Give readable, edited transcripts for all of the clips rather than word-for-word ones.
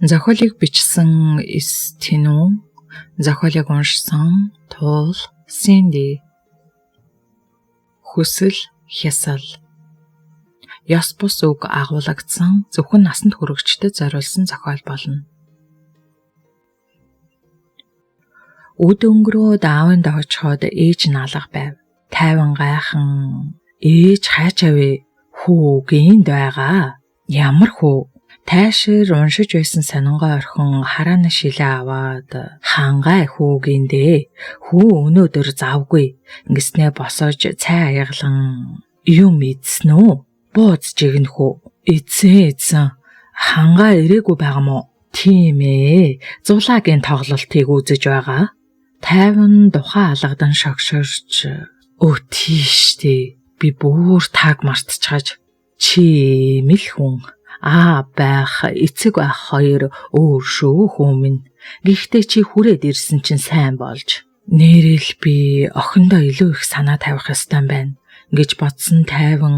Зохиолыг бичсэн Эс Тэнүүн, зохиолыг уншсан Туул Синди. Хүсэл хясал. Ёс бус үг агуулагдсан зөвхөн насанд хүрэгчдэд зориулсан зохиол болно. Үд өнгөрөөд аавын очиход ээж нь алга байв. Тайван гайхан ээж хайчаа вэ? Хүү гинд байгаа. Ямар хүү? Тайшир уншиж байсан сонингоо орхин харааны шилээ аваад хангай хүү гиндээ. Хүү өнөөдөр завгүй. Ингэснээ босож цай аяглан юм идсэн үү? Бууз жигнэх үү? Эдсэн эдсэн. Хангай ирээгүй байгаа мó? Тийм ээ. Зулаагийн тоглолтыг үзэж байгаа. Тайван тухайн алгадан шогшорч өө тийштэй. Би бүр тааг мартчихаж чи мэл хүн аа байх эцэг байх хоёр өөр шүү хүмүүн. Гэхдээ чи хүрээд ирсэн чинь сайн болж. Нэрэл би охиндоо илүү их санаа тавих ёстой юм байна гэж бодсон Тайван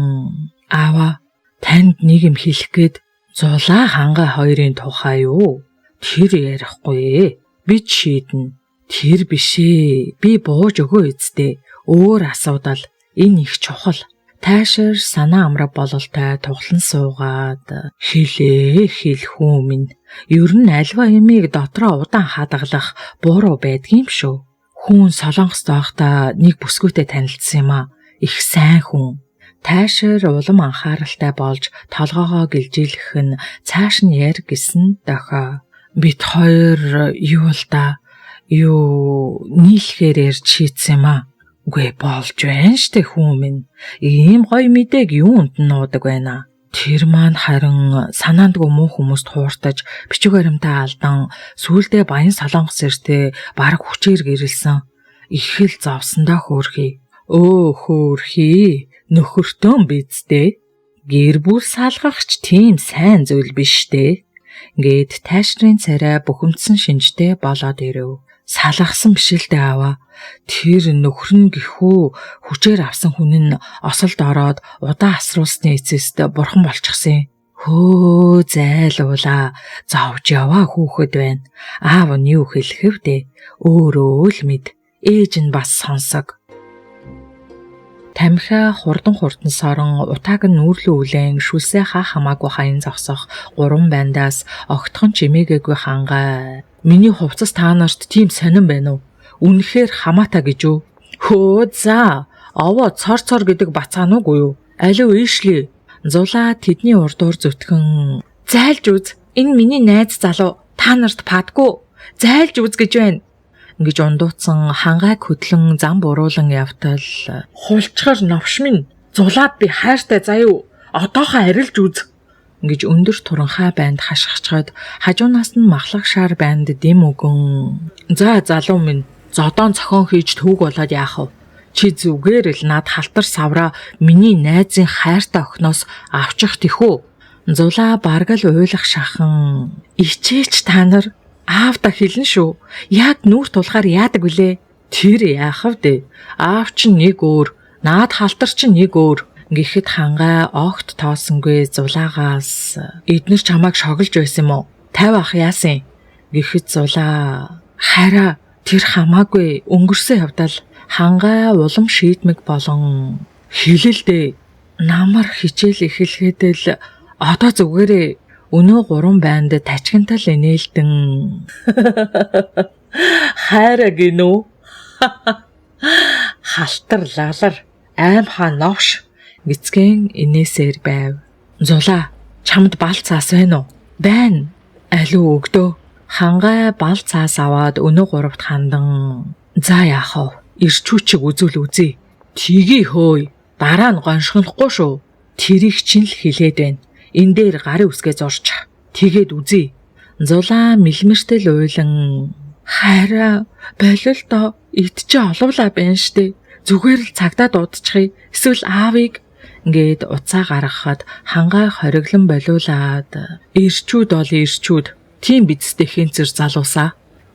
аава танд нэг юм хэлэх гээд зулаа хангай хоёрын тухай юу? Тэр ярихгүй. Би шийднэ. Тэр биш ээ. Би бууж өгөө эцтэй. Өөр асуудал. Энэ их чухал. Таашир санаа амраг бололтой туглан суугаад хэлээ хэл хүү минь. Ер нь альва ямиг дотроо удаан хадгалах буруу байдгийм шүү. Хүүн Солонгост байхдаа нэг бүсгүйтэй танилцсан юм аа. Их сайн хүн. Таашир улам анхааралтай болж толгоогоо гэлжийлэх нь цааш нь яар гэсэн дохио. Бид хоёр юу л да юу нийлэхээр ярьж шийдсэн юм аа. Үгүй болж байна штэ хүү минь. Ийм гоё мэдээг юунд нуудаг байна. Тэр маань харин санаандгүй муу хүмүүст хууртаж бичиг баримтаа алдан сүүлдээ баян Солонгос эртээ бараг хүчээр гэрэлсэн. Их л зовсондоо хөөрхий. Өө хөөрхий нөхөртөө бидтэй. Гэр бүл салгахч тийм сайн зүйл биш дээ. Ингээд тайшрын царай бухимдсан шинжтэй болоод ирэв. Салгасан биш л дээ аваа. Тэр нөхөр нь гэхүү хүчээр авсан хүн нь осолд ороод удаан асруулсны эцэст бурхан болчихсон. Хөө зайлуулаа зовж яваа хүүхэд байна. Аав нь юу хэлэх вэ дээ? Өөрөө л мэд. Ээж нь бас сонсог. Тамхиа хурдан хурдан сорон утааг нь нүүрлүү үлэн шүлсээ хаа хамаагүй хаян зогсох гурван бандаас огтхон чимээгээгүй хангай. Миний хувцас та нарт тийм сонин байна уу? Үнэхээр хамаатай гэж үү? Хөө за овоо цор цор гэдэг бацаан уугүй юу? Алив ийшлээ. Зулаа тэдний урдуур зүтгэн зайлж үз. Энэ миний найз залуу та нарт паадгүй. Зайлж үз гэж байна гэж ундууцсан хангайг хөдлөн зам буруулан явтал хулчгар новш минь зулаад би хайртай заяа одоохоо арилж үз гэж өндөр туранхай банд хашгичхад хажуунаас нь махлах шар банд дэм өгөн за залуу минь зодоон цохион хийж төвөг болоод яах вэ? Чи зүгээр л над халтар савраа миний найзын хайртай охиноос авчих тэхүү. Зулаа бараг л уйлах шахан ичээч та нар аавда хэлнэ шүү. Яг нүүр тулахаар яадаг вүлээ? Тэр яах вэ? Аав чинь нэг өөр, наад халтар чинь нэг өөр. Гэхэд хангай огт тоосонгүй зулаагаас эднэр чамайг шоглож байсан юм уу? 50 ах яасан? Гэхэд зулаа хараа тэр хамаагүй өнгөрсөн явдал хангай улам шийдмэг болон хэлэлдээ намар хичээл эхлэхэд л одоо зүгээрээ өнөө гурван банд тачигнтал инээлдэн хайраа гинүү халтар лалар аймхаа новш гисгэн инээсээр байв. Зулаа чамд бал цаас байна уу? Байна. Алив өгдөө. Хангай бал цаас аваад өнөө гуравт хандан за яах вэ? Ирчүүчиг үзүүл үзье. Тгий хөөй. Дараа нь гоншгонохгүй шүү. Тэрийг чинь л хилээд байна. Энэ дээр гарын үсгээ зурч. Тэгээд үзье. Зулаа мэлмэртэл уйлан хайраа бололдоо идчи оловлаа байна штэ. Зүгээр л цагдаа дуудчихъя. Эсвэл аавыг ингээд уцаа гаргахад хангай хориглон болиулаад ирчүүд бол ирчүүд тийм бидстэй хэнцэр залуусаа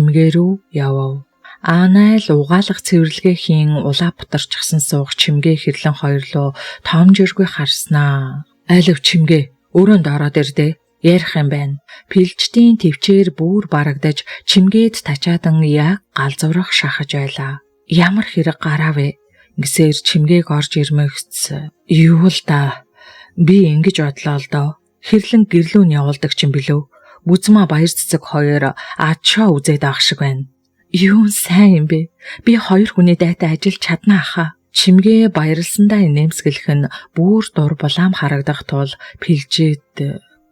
Чимгээ рүү явав. Аанайл угаалга цэвэрлэгээ хийн улаа бутарчсан суух Чимгээ хэрлэн хоёрлоо тоомжиргүй харснаа. Айлв Чимгээ өрөөнд ороод ирдэ. Ярих юм байна. Пилждийн төвчээр бүр барагдаж Чимгээд тачаадан яг галзуурах шахаж байлаа. Ямар хэрэг гараав вэ? Гисээр Чимгээг орж ирмэгц. Юу л да. Би ингэж бодлоо л доо. Хэрлэн гэрлүүн явуулдаг ч юм билүү. Бүзмаа баяр цэцэг хоёр ачаа үзээд авах шиг байна. Юу сайн юм бэ? Би хоёр хүний дайтай ажиллаж чадна ахаа. Чимгээ баярлсандаа инээмсэглэх нь бүр дур булаам харагдах тул Пилжид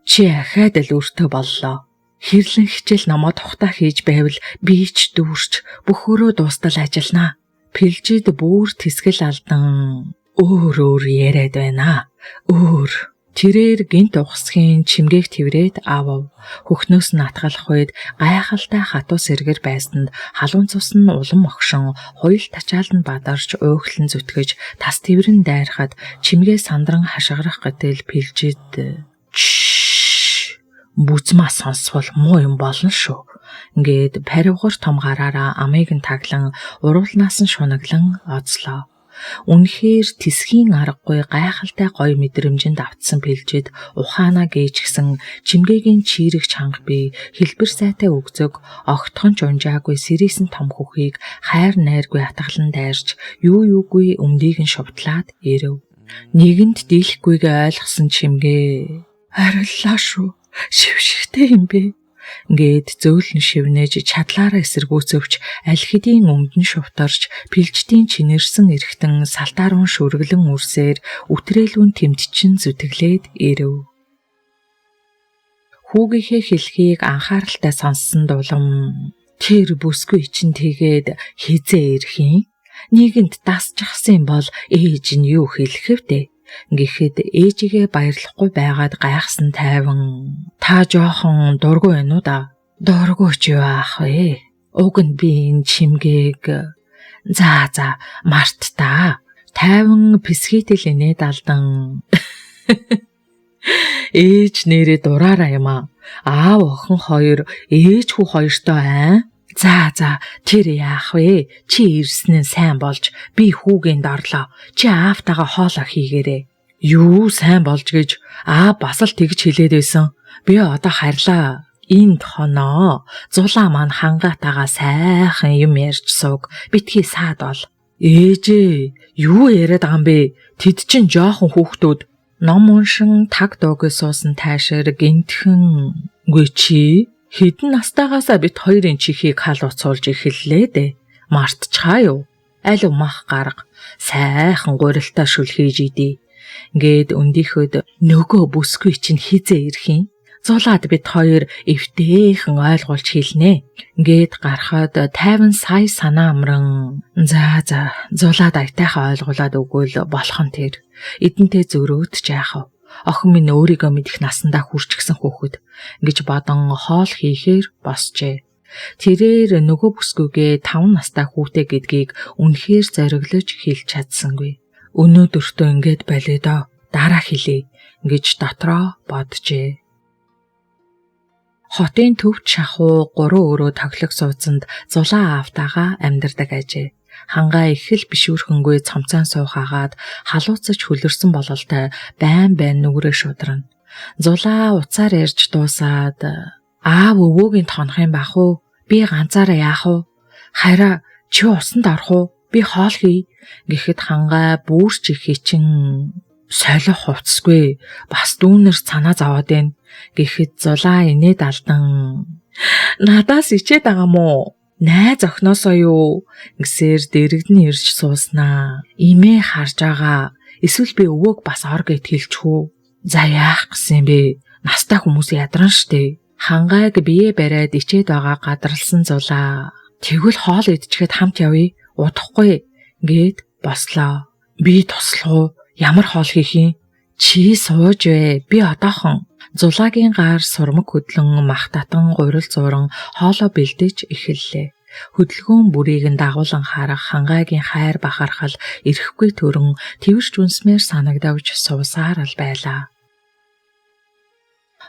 чи ахаад л өртөө боллоо. Хэрлэн хичээл номоо тухтаа хийж байвал би ч дүүрч бүх өрөө дуустал ажилланаа. Пилжид бүр тэсгэл алдан өөр өөр яриад байна. Өөр. Тэрээр гинт ухсхийн Чимгээг тэрврээд авав. Хөхнөөс нь атгалах үед гайхалтай хатуу сэргэр байсанд халуун цус нь улам огшон хуйл тачаал нь бадарч уйхлан зүтгэж тас тэрвэрэн дайрахад Чимгээ сандран хашгирах гэтэл Пилжид бүзмаа сонсвол муу юм болно шүү. Ингээд паривгар том гараараа амыг нь таглан уруулнаас нь шунаглан оцлоо. Үнэхээр тэсхийн аргагүй гайхалтай гоё мэдрэмжинд автсан Пилжид ухаанаа гээжгсэн Чимгээгийн чийрэг чанга бие хэлбэр сайтай өгзөг огтхон ч унжаагүй сэрийсэн том хөхийг хайр найргүй атгалан дайрч юу юугүй өмдийг нь шувтлаад ирэв. Нэгэнд дийлэхгүйгээ ойлгосон Чимгээ ариллаа шүү. Шившигтэй юм бэ. Ингээд зөөлөн шивнэж чадлаараа эсэргүүцвч аль хэдийн өмдөн шувтарч Пилждийн чинэрсэн эргэтэн салтаарун шүргэлэн үрсээр үтрээлүүн тэмдчин зүтгэлээд ирэв. Хүүгийнхээ хэлхийг анхааралтай сонссон дулам тэр бүсгүй чинь тэгээд хизээ ирэх юм. Нийгэнт дасчихсан бол ээж нь юу хэлэх вэ? Гэхэд ээжигээ баярлахгүй байгаад гайхсан Тайван та жоохон дургүй байна уу да? Дургүй ч юу аах вэ? Уг нь би энэ чимгээг за за март та. Тайван писхитэл инээд алдан ээж нэрээ дураараа юм аа. Аав охин хоёр ээж хүү хоёртой аа. За за тэр яах вэ? Чи ирсэн нь сайн болж би хүүгээнд орлоо. Чи аавтайгаа хоолоо хийгээрэй. Юу сайн болж гэж аа бас л тэгж хэлээд байсан. Би одоо харьлаа. Энд хоноо. Зулаа маань хангаатайгаа сайхан юм ярьж сууг. Битгий саад бол. Ээжээ, юу яриад байгаа юм бэ? Тэд чинь жоохон хүүхдүүд. Ном уншин таг дуугүй суусан таашаар гинтхэн. Үгүй чи хэдэн настайгаасаа бит хоёрын чихийг халууцуулж эхэллээ дээ. Мартчихаа юу? Аль мах гарга сайхан гурилтаа шүл хийж идэ. Ингээд өндийнхөд нөгөө бүсгүй чинь хизээ ирэх юм? Зулаад бит хоёр эвтэйхэн ойлгуулж хэлнэ. Ингээд гарахад 50 сая санаа амран за за зулаад аятайхаа ойлгуулад өгвөл болох нь тэр. Эдэнтэй зөрөөд ч яах вэ? Охин минь өөрийгөө мэдэх насандаа хүрчихсэн хөөхөд гэж бодон хоол хийхээр босчээ. Тэрээр нөгөө бүсгүйгээ 5 настай хүүтэй гэдгийг үнэхээр зориглож хэлж чадсангүй. Өнөөдөртөө ингээд болио доо, дараа хэлье гэж дотроо боджээ. Хотын төвд шахуу 3 өрөө тоглог суудсанд зулаа аавтайгаа амьдардаг ажээ. Хангаа их л бишүүрхэнгүй цомцон суухаагаад халууцаж хөлөрсөн бололтой байн байн нүгрээ шудрана. Зулаа уцаар ярьж дуусаад аав өвөөгийн тонох юм бах уу? Би ганцаараа яах вэ? Хараа чи усанд орох уу? Би хоол хий гэхэд хангаа бүрч их хичин солих хувцсгүй бас дүүнер цанаа зовоод байна гэхэд зулаа инээд алдан надаас ичээд байгаа мó найз охиноосоо юу гэсээр дэрэгдэн ирж сууснаа имээ харж байгаа эсвэл би өвөөг бас ор гэд хэлчих үү за яах гэсэн бэ настай хүмүүс ядран штэ хангайг бие бариад ичээд байгаа гадралсан зулаа тэгвэл хоол идчихэд хамт явъя удахгүй гэд бослоо би туслах уу ямар хоол хийх юм чи сууж вэ би одоохон Зулаагийн гар сурмаг хөдлөн мах татан гурил зууран хоолоо бэлдэж эхэллээ. Хөдөлгөөн бүрийг нь дагуулan харах хангайгийн хайр бахархал эрэхгүй төрөн тэрч үнсмээр санагдавч суусаар л байлаа.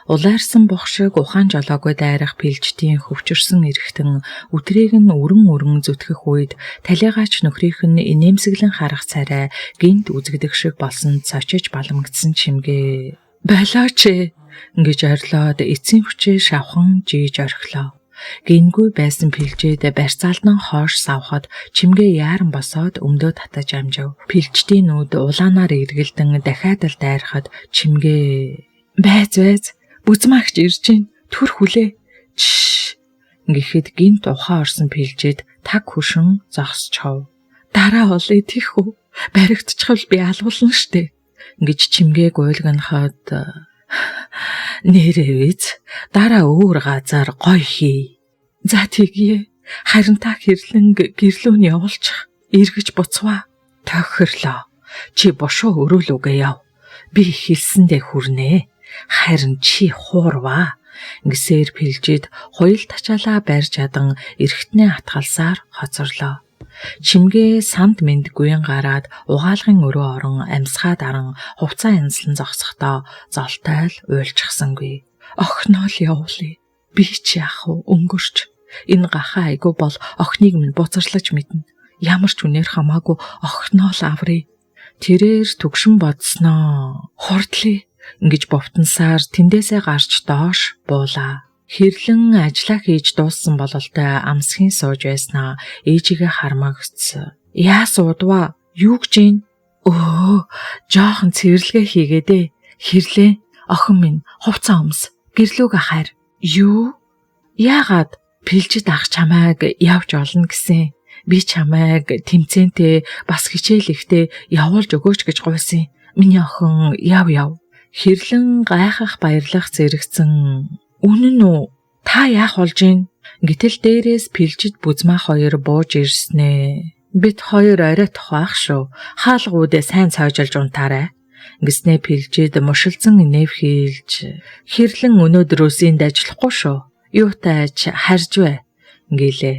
Улайрсан бух шиг ухаан жолоогүй дайрах пилжтийн хөвчөрсөн эргэтэн үтрээг нь өрөн өрөн зүтгэх үед талигаач нөхрийнх нь инээмсэглэн харах царай гинт үзэгдэх шиг болсон цочиж баламгдсан чимгээ. Болооч гэж орлоод эцсийн хүчээ шавхан жийж орхилоо. Гингүй байсан пилжээд барьцаалдан хоош савхад чимгээ яаран босоод өмдөө татаж амжив. Пилжтийн нүд улаанаар эргэлдэн дахиад л дайрахад чимгээ байз байз бүзмаагч ирж гин түр хүлээ чш гэхэд гинт ухаан орсон пилжээд таг хөшин зогсчхов. Дараа бол идэхүү үү? Баригдчихвал би алгуулна штэ гэж чимгээг уйлганахад нэрээ биз дараа өөр газар гой хий. За тэгье. Харин та хэрлэн гэрлүүн явуулчих. Эргэж буцваа. Тохирлоо. Чи бошоо өрөөлүүгээ яв. Би хэлсэндээ хүрнэ. Харин чи хуурваа. Гисээр пилжид хуйл тачаалаа барьж чадан эргэтнээ атгалсаар хоцорлоо. Чимгээ санд мэнд гүйн гараад угаалгын өрөө орон амьсгаа даран хувцаа янзлан зогсохдоо золтой л уйлчихсангүй. Охиноо л явуулъя. Би ч яах вэ өнгөрч. Энэ гахаа айгу бол охиныг минь буцарлаж мэднэ. Ямар ч үнээр хамаагүй охиноо л аврая. Тэрээр түгшин бодсноо. Хурдлаа ингэж бовтонсаар тэндээсээ гарч доош буулаа. Хэрлэн ажлаа хийж дууссан бололтой амсхийн сууж байснаа ээжигээ хармагц. Яас удваа? Юу гэж юм? Өө, жоохон цэвэрлэгээ хийгээдээ. Хэрлээ. Охин минь хувцас өмс. Гэрлүүгээ хайр. Юу? Яагаад пилжид ах чамайг явж олно гэсэн? Би чамайг тэмцээнтэй бас хичээл ихтэй явуулж өгөөч гэж гуйсан. Миний охин яв яв. Хэрлэн гайхах баярлах зэрэгцэн Үнэн үү? Та яах болж гин? Гэтэл дээрээс пилжид бүзмаа хоёр бууж ирснээ. Бид хоёр орой тухайх шүү. Хаалгуудээ сайн цоожолж унтаарай. Гэснээ пилжид мушилцсан инээв хийлж хэрлэн өнөөдрөөс энд ажиллахгүй шүү. Юутай ч харж бай гэлээ.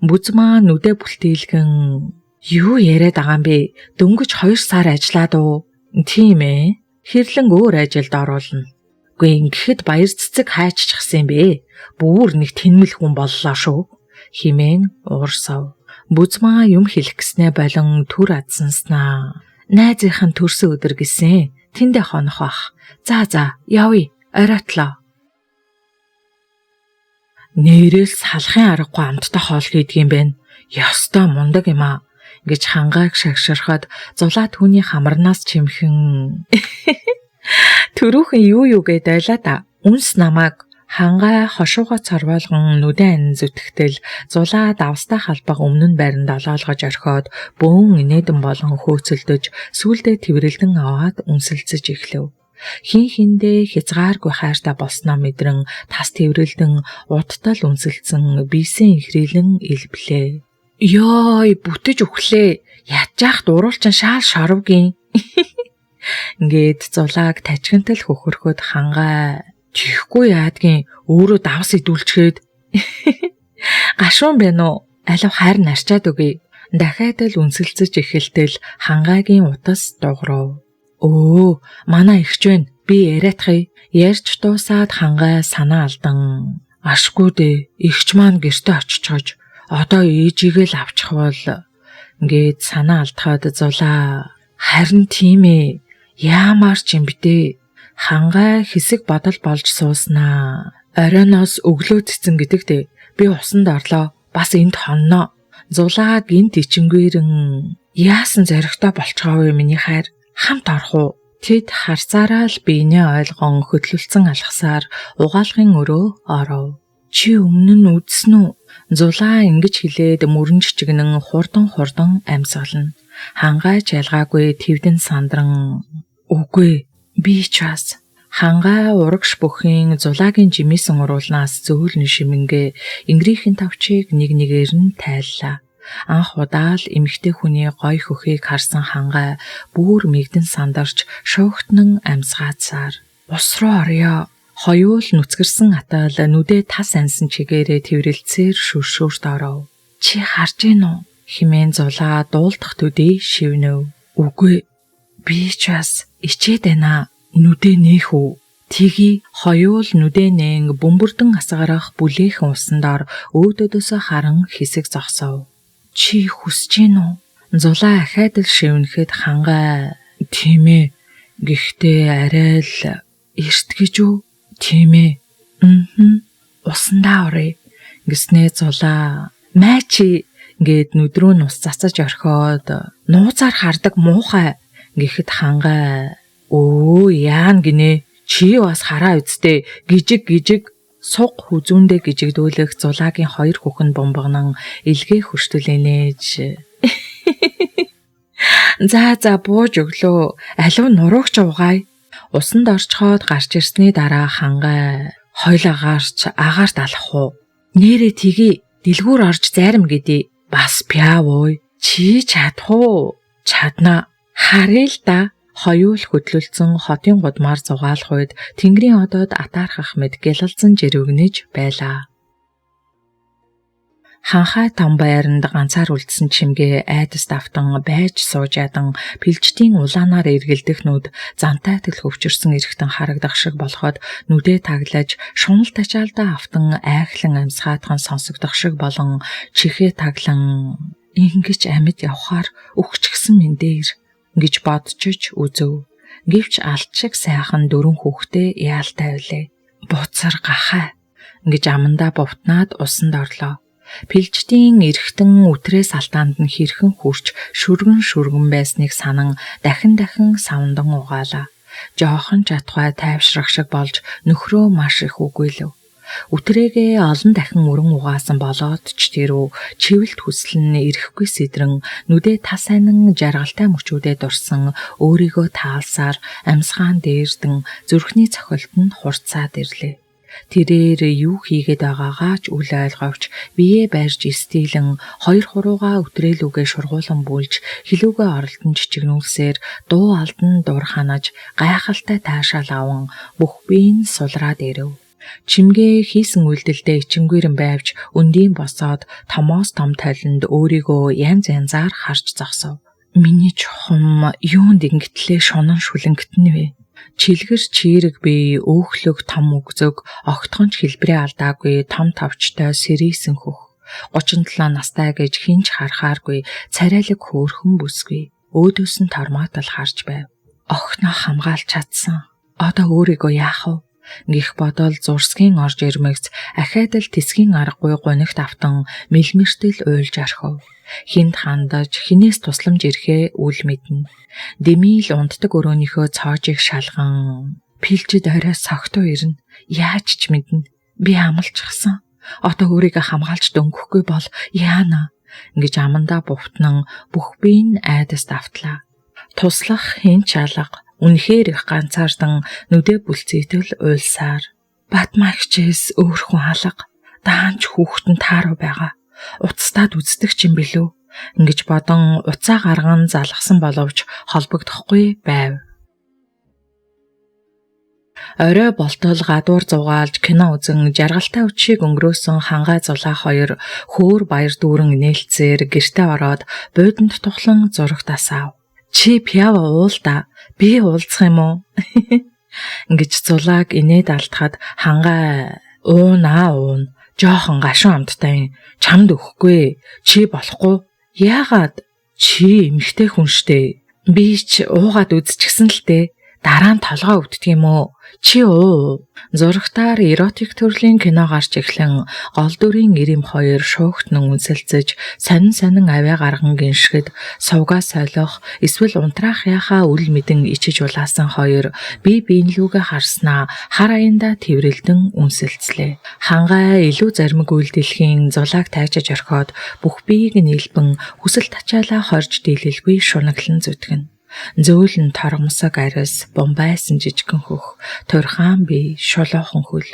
Бүзмаа нүдэ бүлтийлгэн юу яриад байгаа юм бэ? Дөнгөж 2 сар ажиллаад уу? Тийм ээ. Хэрлэн өөр ажилд оруулна. Үгүй ингэхэд баяр цэцэг хайччихсан юм бэ. Бүр нэг тэнмэл хүн боллоо шүү. Химэн уурсав. Бүзмаа юм хэлэх гэснээ болон түр адсанснаа. Найзынх нь төрсөн өдөр гэсэн. Тэндээ хонох бах. За за, явъя. Оройтлоо. Нэрэл салахын аргагүй амттай хоол хийдэг юм байна. Ёстой мундаг юм аа гэж хангааг шагширхад зулаа түүний хамарнаас чимхэн түрүүхэн юу юу гэд байлаа да. Үнс намайг хангай хошууга цорвоолгон нүдэн ан зүтгэтэл зулаа давстай халбаг өмнө нь байранд олоолгож орхиод бөөн инээдэн болон хөөцөлдөж сүүлдээ тэрвэрлдэн аваад үнсэлцэж эхлэв. Хин хиндээ хязгааргүй хайртай болсноо мэдрэн тас тэрвэрлдэн удтал үнсэлцэн биесээ ихрэлэн илблээ. Йой, бүтэж өглөө. Ядж яхад уруулчин шаал шорвгийн. Ингээд зулааг тажигнтал хөхөрхөд хангай Чихгүй яадгийн өөрөө давс идүүлчгээд гашуун байна уу? Алив хайр нарчаад өгье. Дахиад л үнсэлцэж эхэлтэл хангайгийн утас дуграв. Өө, манай эгч байна. Би яриатхъя. Ярьж дуусаад хангай санаа алдан. Ашгүй дээ. Эгч маань гэртээ очичхож одоо ээжигээ л авчих бол ингээд санаа алдахад зулаа. Харин тийм ээ. Яамаар ч юм бтэ. Хангай хэсэг бодол болж сууснаа. Оройноос өглөө цэцэн гэдэг дээ. Би усанд орлоо. Бас энд хонно. Зулаа гинт ичингүйрэн яасан зоригтой болцгоо вэ миний хайр? Хамт орох уу? Тэд харцаараа л биенээ ойлгон хөдлөлцөн алхасаар угаалгын өрөө оров. Чи өмнө нь үзсэн үү? Зулаа ингэж хэлээд мөрөн чичгэнэн хурдан хурдан амьсгална. Хангай ч ялгаагүй твдэн сандран үгүй би ч бас хангай урагш бүхийн зулаагийн жимээсэн уруулнаас зөөлн шимэнгээ энгэрийнхэн тавчийг нэг нэгээр нь тайллаа. Анх удаал эмэгтэй хүний гой хөхийг харсан хангай бүр мэгдэн сандарч шуугтнан амьсгаадсаар ус руу орё. Хоёул нүцгэрсэн атал нүдээ тас ансан чигээрээ тэрвэрлцээр шүршүүрт оров. Чи харж гин үү? Химэн зулаа дуулдах төдий шивнэв. Үгүй би ч бас ичээд байна. Нүдээ нээх үү? Тгий хоёул нүдээ нээн бөмбөрдөн асгарах бүлээхэн усан дор өөдөөдөөсөө харан хэсэг зогсов. Чи хүсэж гин үү? Зулаа ахиад л шивнэхэд хангай тийм ээ. Гэхдээ арай л эрт гэж үү? Тийм ээ. Мм. Усандаа оръё. Гэснээ зулаа маа чи гээд нүд рүү нус цацаж орхиод нууцаар хардаг муухай гэхэд хангай өө яана гинэ чи бас хараа үсттэй гижиг гижиг суг хүзүүндээ гижигдүүлэх зулаагийн хоёр хүүхэн бомбогнон илгээ хөштөлэнэж за за бууж өглөө алив нуруугч угаая. Усанд орчхоод гарч ирсний дараа хангай хойлоо гарч агаарт алах уу? Нэрээ тгий дэлгүүр орж зайрам гэдээ. Бас пявой чи чадах уу? Чадна. Харъя л да. Хоёул хөдлөлцөн хотын гудмаар зугаалах үед тэнгэрийн одод атаархах мэд гялалзан жирвэгнэж байлаа. Ханхай том байранд ганцаар үлдсэн чимгээ айдас давтан байж сууж ядан пилжтийн улаанаар эргэлдэх нүд зантай тэл хөвчөрсөн эргэтэн харагдах шиг болоход нүдээ таглаж шунал тачаалдаа автан айхлан амьсгаатхан сонсогдох шиг болон чихээ таглан ингэж амьд явхаар өгчгсөн минь дээр гэж бодчиж үзэв. Гэвч алт шиг сайхан дөрвөн хүүхдээ яалтай байлээ. Буцар гахай гэж амандаа бувтнаад усанд орлоо. Пилжтийн эргэтэн үтрээ салтаанд нь хэрхэн хүрч шүргэн шүргэн байсныг санан дахин дахин савндан угаалаа. Жохон чадхай тайвшрах шиг болж нөхрөө маш их үгүйлв. Үтрээгээ олон дахин өрөн угаасан болоод ч тэрүү чивэлт хүсэл нь ирэхгүй сэдрэн нүдээ тас анин жаргалтай мөчүүдэд дурсан өөрийгөө таалсаар амьсгаан дээрдэн зүрхний цохилт нь хурцаад ирлээ. Тэрээр юу хийгээд байгаагаа ч үл ойлговч бие байрж стилэн хоёр хуруугаа өтрөөлүүгээ шургуулan бүлж хилүүгээ оролдон чичигнүүлсээр дуу алдан дур ханаж гайхалтай таашаал аван бүх бие нь сулраад ирэв. Чимгээ хийсэн үйлдэлдээ ичимгүйрэн байвч өндийн босоод томоос том толинд өөрийгөө янз янзаар харж зогсов. Миний чухам юунд ингэтлээ шунан шүлэнгэтнэ вэ? Чилгэр чийрэг бие, өөхлөг том үгзөг, огтхон ч хэлбэрээ алдаагүй том товчтой сэрийсэн хөх. 37 настай гэж хэн ч харахааргүй царайлаг хөөрхөн бүсгүй. Өөдөөс нь тормоотол харж байв. Охиноо хамгаалж чадсан. Одоо өөрийгөө яах вэ? Гэх бодол зурсгийн орж ирмэгц ахиад л тэсгийн аргагүй гунигт автан мэлмэртэл уйлж орхив. Хүнд хандаж хинээс тусламж ирэхээ үл мэднэ. Дэмийл унтдаг өрөөнийхөө цоожийг шалган пилжид орой согтуу ирнэ. Яаж ч мэднэ. Би амлчихсан. Одоо өөрийгөө хамгаалж дөнгөхгүй бол яана гэж амандаа бувтнан бүх бие нь айдаст автлаа. Туслах хэн ч алга. Үнэхээр их ганцаардан нүдэ бүлцээтэл уйлсаар Батмагчээс өөр хүн алга. Даанч хүүхэд нь тааруу байгаа. Уцтаад үздэг ч юм билүү ингэж бодон уцаа гарган залгасан боловч холбогдохгүй байв. Орой болтол гадуур зугаалж кино үзэн жаргалтай үчиг өнгөрөөсөн хангай зулаа хоёр хөөр баяр дүүрэн нээлтсээр гэртээ ороод бууданд тухлан зурагт асаав. Чи пиав уул да. Би уулзах юм уу? Ингэж зулааг инээд алдахад хангай уунаа уун. Жохон гашуун амттай чамд өгөхгүй. Чи болохгүй. Яагаад? Чи эмэгтэй хүн штэ. Би ч уугаад үзчихсэн л дээ. Дараа нь толгой өвддөг юм уу? Чи уу. Зурагтаар эротик төрлийн кино гарч эхлэн гол дүрийн эрэм хоёр шуугтнан үнсэлцэж сонин сонин авиа гарган гиншгэд сувгаа солих эсвэл унтраах яхаа үл мэдэн ичиж улаасан хоёр бие биенлүүгээ харснаа хар аяндаа тэврэлдэн үнсэлцлээ. Хангай илүү зармиг үйлдэлхийн зулааг тайчаж орхиод бүх биеийг нийлбэн хүсэл тачаалаа хорж дийлэлгүй шунаглан зүтгэнэ. Зөөлөн торгомсог арис, бумбайсан жижигхэн хөх, турхаан бие, шулуухан хөл.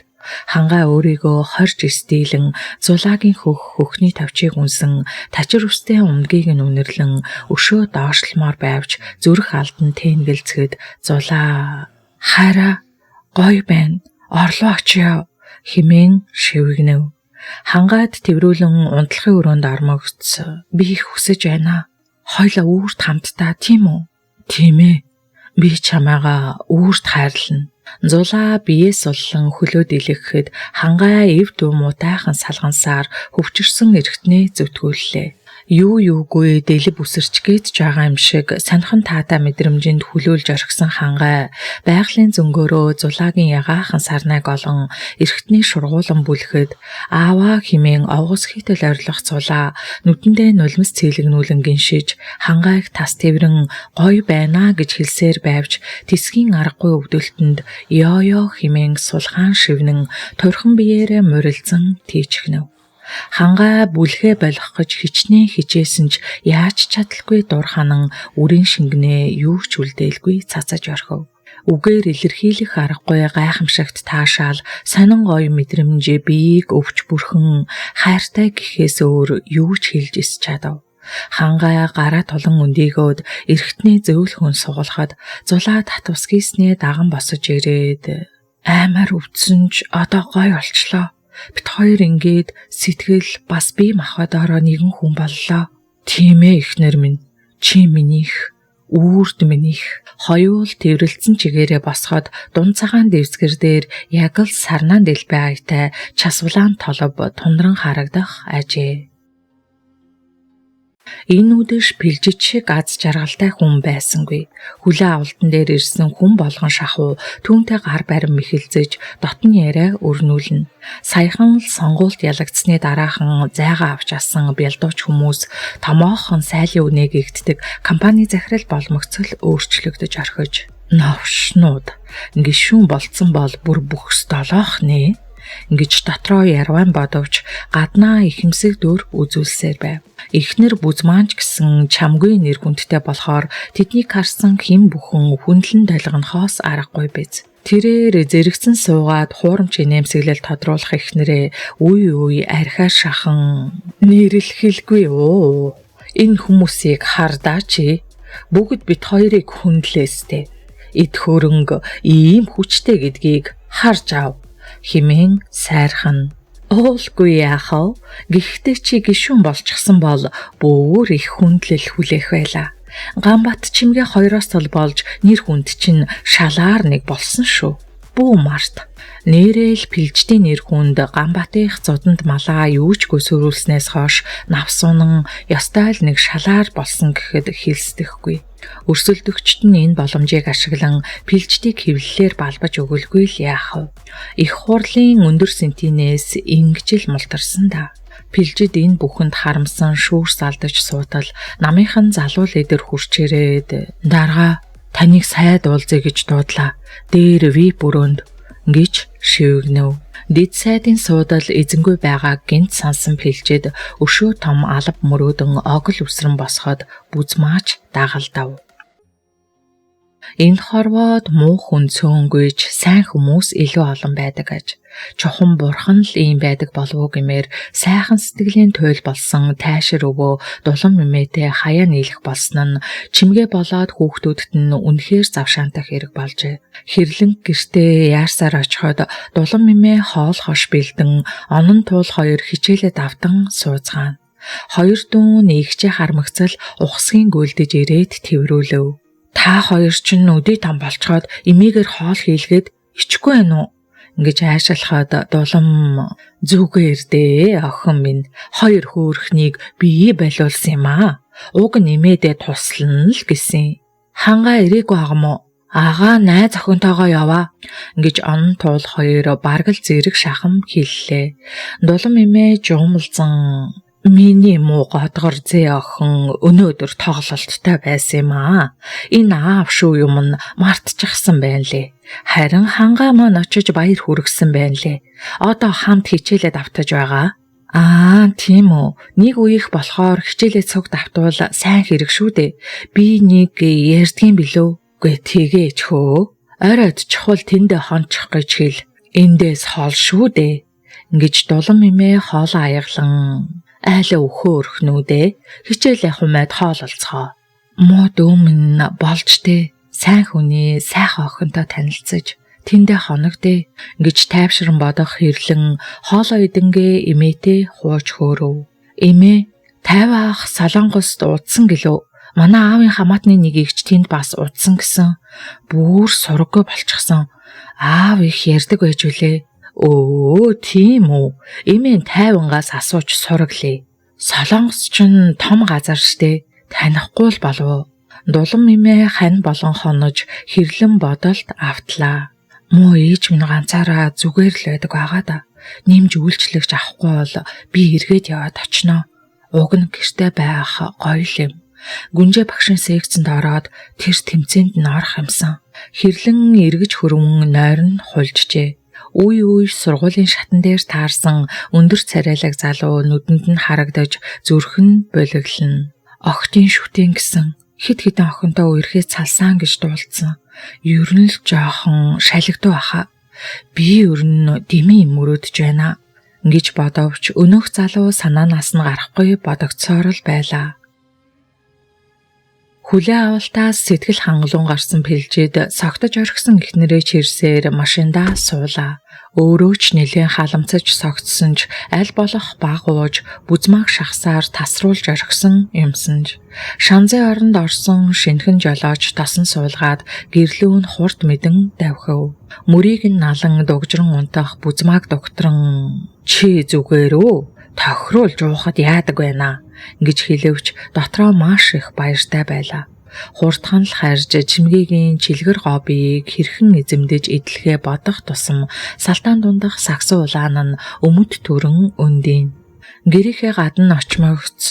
Хангай өөрийгөө хорж стилэн зулаагийн хөх хөхний тавчийг үнсэн тачир үстэй умдгийг нь үнэрлэн өшөө доошлмоор байвч зүрх алдан тэнгэлцэхэд зулаа хайраа гоё байна орлоо очъё хэмээн шивгэнэв. Хангайд тэврүүлэн унтлахын өрөөнд ормогц би их хүсэж байна. Хоёлаа үүрт хамтдаа тийм үү? Тийм ээ. Би чамайгаа үүрт хайрлана. Зулаа бие суллан хөлөө дэлгэхэд хангай эв дүү муутайхан салгансаар хөвчөрсөн эргэтнээ зүтгүүллээ. Юу юугүй дэлб үсэрч гээд ч байгаа юм шиг сонихон таатай мэдрэмжинд хүлөөлж орхисон хангай байгалийн зөнгөөрөө зулаагийн ягаахан сарнайг олон эргэтний шургуулan бүлэхэд ааваа химэн овгос хийтэл орилох зулаа нүдэндээ нулимс цэлэгнүүлэн гиншиж хангайг тас тэврэн гоё байна гэж хэлсээр байвч тэсгийн аргагүй өвдөлтөнд ёо ёо химэн сулхаан шивнэн турхан биеэрээ мурилцан тийчгнэв. Хангай бүлгээ болох гэж хичнээн хичээсэн ч яаж чадалгүй дур ханан үрийн шингэнээ юу ч үлдээлгүй цацаж орхив. Үгээр илэрхийлэх аргагүй гайхамшигт таашаал сонин гоё мэдрэмж биеийг өвч бүрхэн хайртай гэхээс өөр юу ч хэлж эс чадав. Хангай гараа тулан өндийгөөд эргэтний зөөлхөн сугалахад зулаа татвас хийснээ даган босож ирээд аймаар өвдсөн ч одоо гоё болчлоо. Бит хоёр ингээд сэтгэл бас бие махбодороо нэгэн хүн боллоо. Тийм ээ эхнэр минь. Чи минийх, үүрд минийх. Хоёул тэврэлцэн чигээрээ босоход дунд цагаан дэвсгэр дээр яг л сарнаан дэлбэ аятай часвлаан толб тундран харагдах ажээ. Энэ үдэш пилжид шиг аз жаргалтай хүн байсангүй. Хүлээ авалтан дээр ирсэн хүн болгон шахуу түүнтэй гар барин мэхэлзэж дотн яриа өрнүүлнэ. Саяхан л сонгуульд ялагдсны дараахан зайгаа авч асан бялдууч хүмүүс томоохон сайлын үнэ гэгддэг компани захирал болмогцол өөрчлөгдөж орхиж новшнууд гишүүн болцсон бол бүр бүхс долоох нэ гэж дотроо ярван бодовч гаднаа ихэмсэг дөр үзүүлсээр байв. Эхнэр бүзмаанч гэсэн чамгүй нэр хүндтэй болохоор тэднийг харсан хэн бүхэн хүндлэн долгонохоос аргагүй биз. Тэрээр зэрэгцэн суугаад хуурамч инээмсэглэл тодруулах эхнэрээ үе үе архиар шахан нэрлэхэлгүй оо. Энэ хүмүүсийг хардаа чи. Бүгд бит хоёрыг хүндлээстэй. Эд хөрөнгө ийм хүчтэй гэдгийг харж ав хэмээн сайрхан. Уулгүй яах вэ? Гэхдээ чи гишүүн болчихсон бол бүр их хүндлэл хүлээх байлаа. Ганбат чимгээ хоёроос тол болж нэр хүнд чинь шалаар нэг болсон шүү. Бүү март. Нэрэл пилждийн нэр хүнд Ганбатынх зодонд малаа юучгүй сөрүүлснээс хойш навсунан ёстой л нэг шалаар болсон гэхэд хилсдэхгүй. Өрсөлдөгчд нь энэ боломжийг ашиглан пилждийг хэвлэлээр балбаж өгөлгүй л яах вэ? Их хурлын өндөр сентинээс ингэж л мултарсан да. Пилжид энэ бүхэнд харамсан шүүрс алдаж суутал намынхан залуу лидер хурч ирээд дарга таныг сайд уулзъя гэж дуудлаа. Дээр вип өрөөнд гэж шивгэнэв. Дид сайдын суудал эзэнгүй байгааг гинт сансан пилжид өшөө том алба мөрөөдөн огол үсрэн босгоод бүзмаач дагалдав. Энэ хорвоод муу хүн цөөнгүйж сайн хүмүүс илүү олон байдаг аж. Чухам бурхан л ийм байдаг болов уу гэмээр сайхан сэтгэлийн туйл болсон тайшир өвөө дулан мэмэтэй хаяа нийлэх болсон нь чимгээ болоод хүүхдүүдэд нь үнэхээр завшаантай хэрэг болжээ. Хэрлэн гэртээ яарсаар очиход дулан мэмэ хоол хош бэлдэн онон туул хоёр хичээлээ давтан сууцгаана. Хоёр дүү нэгчээ хармагцал ухсгийн гүйлдэж ирээд тэрврүүлэв. Та хоёр чинь өдий том болцоход эмээгээр хоол хийлгээд ичихгүй байх уу? Ингэж айшаалхад дулам зүгээр дээ охин минь хоёр хөөрхнийг бие болиулсан юм аа. Уг нь эмээдээ туслана л гэсэн. Хангаа ирээгүй аг юм уу? Агаа найз охинтойгоо яваа гэж онон туул хоёр бараг л зэрэг шахам хэллээ. Дулам эмээ жуумалзан миний муу годгор зээ охин өнөөдөр тоглолттой байсан юм аа. Энэ аав шүү юм нь мартчихсан байна лээ. Харин хангаа маань очиж баяр хүргэсэн байна лээ. Одоо хамт хичээлээ давтаж байгаа. Аа, тийм үү. Нэг үеих болохоор хичээлээ цуг давтвал сайн хэрэг шүү дээ. Би нэг ярьдгийн билүү? Гүй тэгээч хөө. Оройд чухал тэндээ хончих гэж хэл. Эндээс хоол шүү дээ. Ингэж дулан мэмээ хоолоо аяглан айлаа өхөө өрхнүүдээ хичээлээ хумайд хоололцгоо. Муу дөөмн болж тэ сайн хүний сайхан охинтой танилцаж тэндээ хоног дээ гэж тайвшран бодох хэрлэн хоолоо идэнгээ эмээтэй хууж хөөрөв. Эмээ 50 ах Солонгост удсан гэлөө. Манай аавын хамаатны нэг эгч тэнд бас удсан гэсэн. Бүр сурггүй болчихсон. Аав их ярьдаг байж үлээ. Өө тийм үү. Эмээ 50-аас асууж сурглээ. Солонгос ч том газар штэ. Танихгүй л болов уу? Дулан эмээ хань болон хонож хэрлэн бодолт автлаа. Муу ээж минь ганцаараа зүгээр л байдаг байгаа да. Нэмж үйлчлэгч авахгүй бол би эргээд яваад очино. Уг нь гэрте байх гоё л юм. Гүнжээ багшийн секцэнд ороод тэр тэмцээнд нь орох юмсан. Хэрлэн эргэж хөрвөн нойрон хулжжээ. Үе үе сургуулийн шатан дээр таарсан өндөр царайлаг залуу нүдэнд нь харагдаж зүрх нь булиглана. Огтын шүтэн гэсэн хэд хэдэн охинтой үерхээ цалсан гэж дуулдсан. Ер нь л жоохон шалигдуу баха. Би ер нь дэмий юм мөрөөдөж байна гэж бодовч өнөөх залуу санаанаас нь гарахгүй бодогдсоор л байлаа. Хүлээ авалтаас сэтгэл хангалуун гарсан пилжид согтож орхисон эхнэрээ чирсээр машиндаа суулаа. Өөрөө ч нэлээн халамцаж согтсон ч аль болох баг ууж бүзмааг шахсаар тасруулж орхисон юмсан ч шанзын оронд орсон шинхэн жолооч тосон суулгаад гэрлүүн хурд мэдэн давхив. Мөрийг нь налан дугжран унтах бүзмааг дугтран чи зүгээр үү тохируулж уухад яадаг байна гэж хэлэвч дотроо маш их баяртай байлаа. Хурдхан л харж чимгээгийн чилгэр гобыг хэрхэн эзэмдэж идэлхээ бодох тусам салтаан дундах сагсан улаан нь өмд төрөн өндийн. Гэрийнхээ гадна очмогц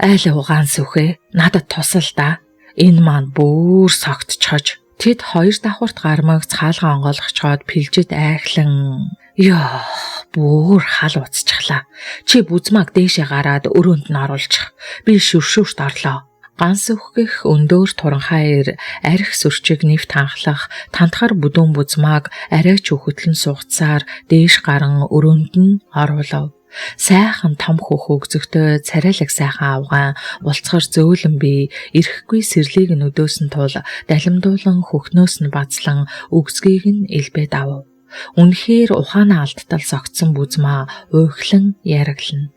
айл угаан сүхээ надад тусал да. Энэ маань бүр согтчихож тэд хоёр давхарт гармагц хаалгаа онгойлгочхоод пилжид айхлан ёо бүр хал уцчихлаа. Чи бүзмаг дээшээ гараад өрөөнд нь оруулчих. Би шүршүүрт орлоо. Ганс үхгэх өндөөр туранхай эр арх сүрчиг нэвт ханхлах тантхар бүдүүн бузмааг арай ч үхэтлэн суугцсаар дээш гарan өрөөнд нь оруулав. Сайхан том хөх өгзөгтэй царайлаг сайхан авгаан булцгар зөөлөн бие эрэхгүй сэрлийг нь өдөөсөн тул далимдуулан хөхнөөс нь базлан өгзгийг нь элбэд авав. Үнэхээр ухаанаа алдтал согтсон бүзмаа уйхлан яриглана.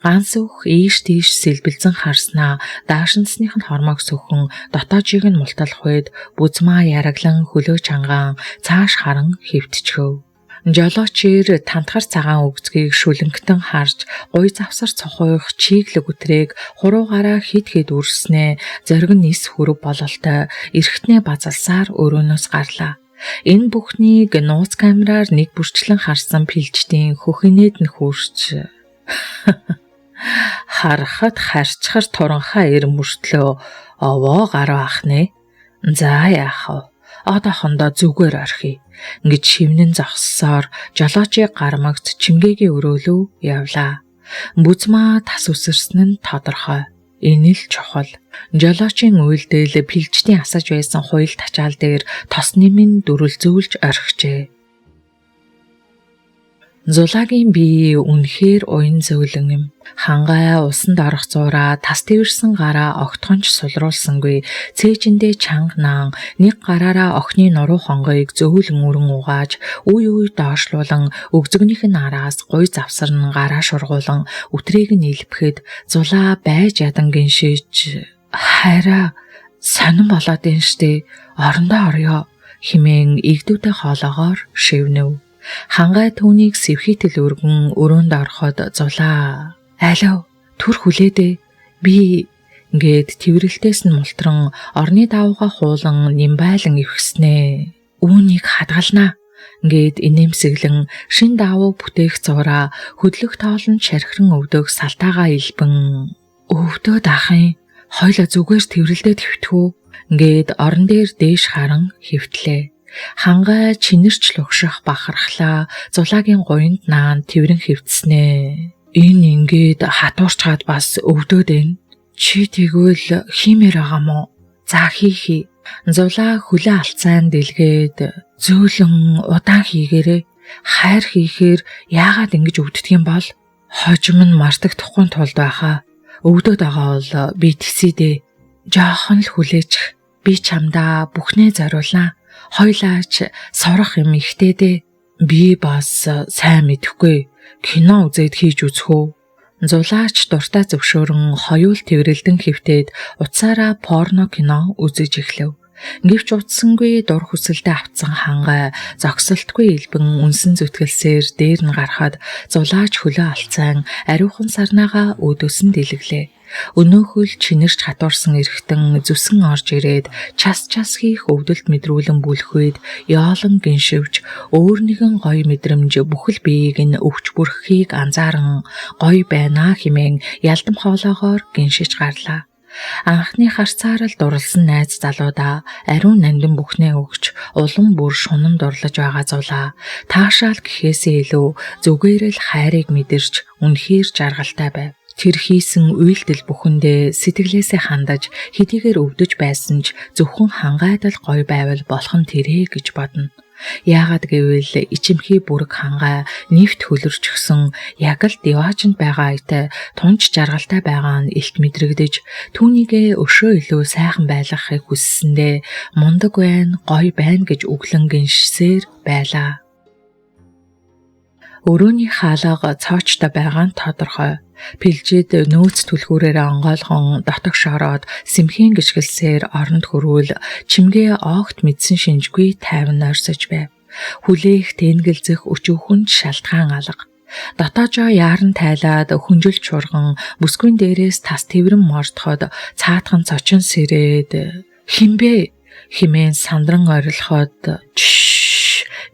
Ганс өөх ийш тийш сэлбэлзэн харснаа даашинсных нь хормог сөхөн дотоожийг нь мулталах үед бүзмаа яриглан хөлөө чангаан цааш харан хэвтчихөв. Жолоочээр тантхар цагаан өгзгийг шүлэнгэтэн харж гуй завсар цохойх чиглэг үтрээг хуруугаараа хит хит үрснээ зориг нь нис хөрөв бололтой эрхтнээ базалсаар өрөөнөөс гарлаа. Энэ бүхнийг нууц камераар нэг бүрчлэн харсан пилжтийн хөхинээд нь хөрч харахад харчхар туранхай эр мөртлөө овоо гаруу ах нэ. За яах вэ? Одоохондоо зүгээр орхий. Ингэж шивнэн зогссоор жолоочийг гармагц чимгээгийн өрөөлөө явлаа. Бүзмаа тас үсэрсэн нь тодорхой. Энэ л чухал. Жолоочийн үйлдэл пилжтийн асаж байсан хуйл тачаал дээр тос нэмэн дүрэлзүүлж орхижээ. Зулагийн бие үнэхээр уян зөөлөн юм. Хангай усанд орох зуураа тас тэрсэн гараа огтхонч сулруулсангүй цээжиндээ чанга наан нэг гараараа охины нуруу хонгойг зөөлөн өрөн угааж үе үе доошлуулан өгзөгнийх нь араас гуй завсарн гараа шургуулан үтрээг нь илбэхэд зулаа байж ядан гиншиж хайраа сонин болоод ин штэ орондоо орё химэн игдүүтэй хоолоогоор шивнэв. Хангай түүнийг сэвхийтэл өргөн өрөөнд ороход зулаа. Алив түр хүлээдэ. Би ингээд тэрвэрлтээс нь мултран орны давууга хуулан нимбайлан эвхснээ. Үүнийг хадгалнаа. Ингээд инээмсэглэн шин давуу бүтээх зураа хөдлөх тоолонд шархиран өвдөх салтаагаа илбэн өвдөөд ахын хойлоо зүгээр тэрвэрлдээ твтэх үү? Ингээд орон дээр дээш харан хэвтлээ. Хангай чинэрч лугших бахархлаа зулагийн гуйнд наан тэрэн хэвтснээ. Энэ ингээд хатуурчгаад бас өвдөөд байна. Чи тэгвэл хиймээр байгаа мó? За хий хий. Зулаа хөлөө алцаан дэлгээд зөөлөн удаан хийгээрээ хайр хийхээр яагаад ингэж өвддөг юм бол? Хожим нь мартагдахгүй тулд байхаа. Өвдөд байгаа бол би тэгсий дээ. Жохон л хүлээчих. Би чамдаа бүхнээ зориулнаа. Хоёлаач сурах юм ихтэй дээ. Би бас сайн мэдэхгүй. Кино үзээд хийж үзэх үү? Зулаач дуртай зөвшөөрөн хоёул тэрвэрлдэн хэвтээд утсаараа порно кино үзэж эхлэв. Гэвч утсангүй дур хүсэлдээ автсан хангай зогсолтгүй элбэн үнсэн зүтгэлсээр дээр нь гарахад зулаач хөлөө алцайн ариухан сарнаагаа өөдөөс нь дэлгэглээ. Өнөөхөл чинэрч хатуурсан эрхтэн зүсэн орж ирээд час час хийх өвдөлт мэдрүүлэн бүлэх үед яолон гиншивч өөр нэгэн гоё мэдрэмж бүхэл биеийг нь өвч бүрххийг анзааран гоё байна хэмээн ялдам хоолоогоор гиншиж гарлаа. Анхны харцаар л дурлсан найз залуудаа ариун нандин бүхнээ өгч улам бүр шунан дурлаж байгаа зулаа таашаал гэхээсээ илүү зүгээр л хайрыг мэдэрч үнэхээр жаргалтай байв. Тэр хийсэн үйлдэл бүхэндээ сэтгэлээсээ хандаж хэдийгээр өвдөж байсан ч зөвхөн хангайд л гоё байвал болох нь тэрэ гэж бодно. Яагаад гэвэл ичимхий бүрэг хангай нэвт хөлөрчихсөн яг л диваажинд байгаа аятай тунч жаргалтай байгаа нь илт мэдрэгдэж түүнийгээ өшөө илүү сайхан байлгахыг хүссэндээ мундаг байна, гоё байна гэж өглөн гиншсээр байлаа. Өрөөний хаалга цоочтой байгаа нь тодорхой. Пилжид нөөц түлхүүрээр онгойлгон дотогш ороод сэмхийн гიშгэлсээр оронд хөрвөл чимгээ огт мэдсэн шинжгүй тайван нойрсож байв. Хүлээх тэнгэлзэх өчүүхэн шалтгаан алга. Дотоожоо яаран тайлаад хүнжил чурган бүсгүйн дээрээс тас тэрвэн мордоход цаатхан цочин сэрээд хинбэ химээн сандран орилоход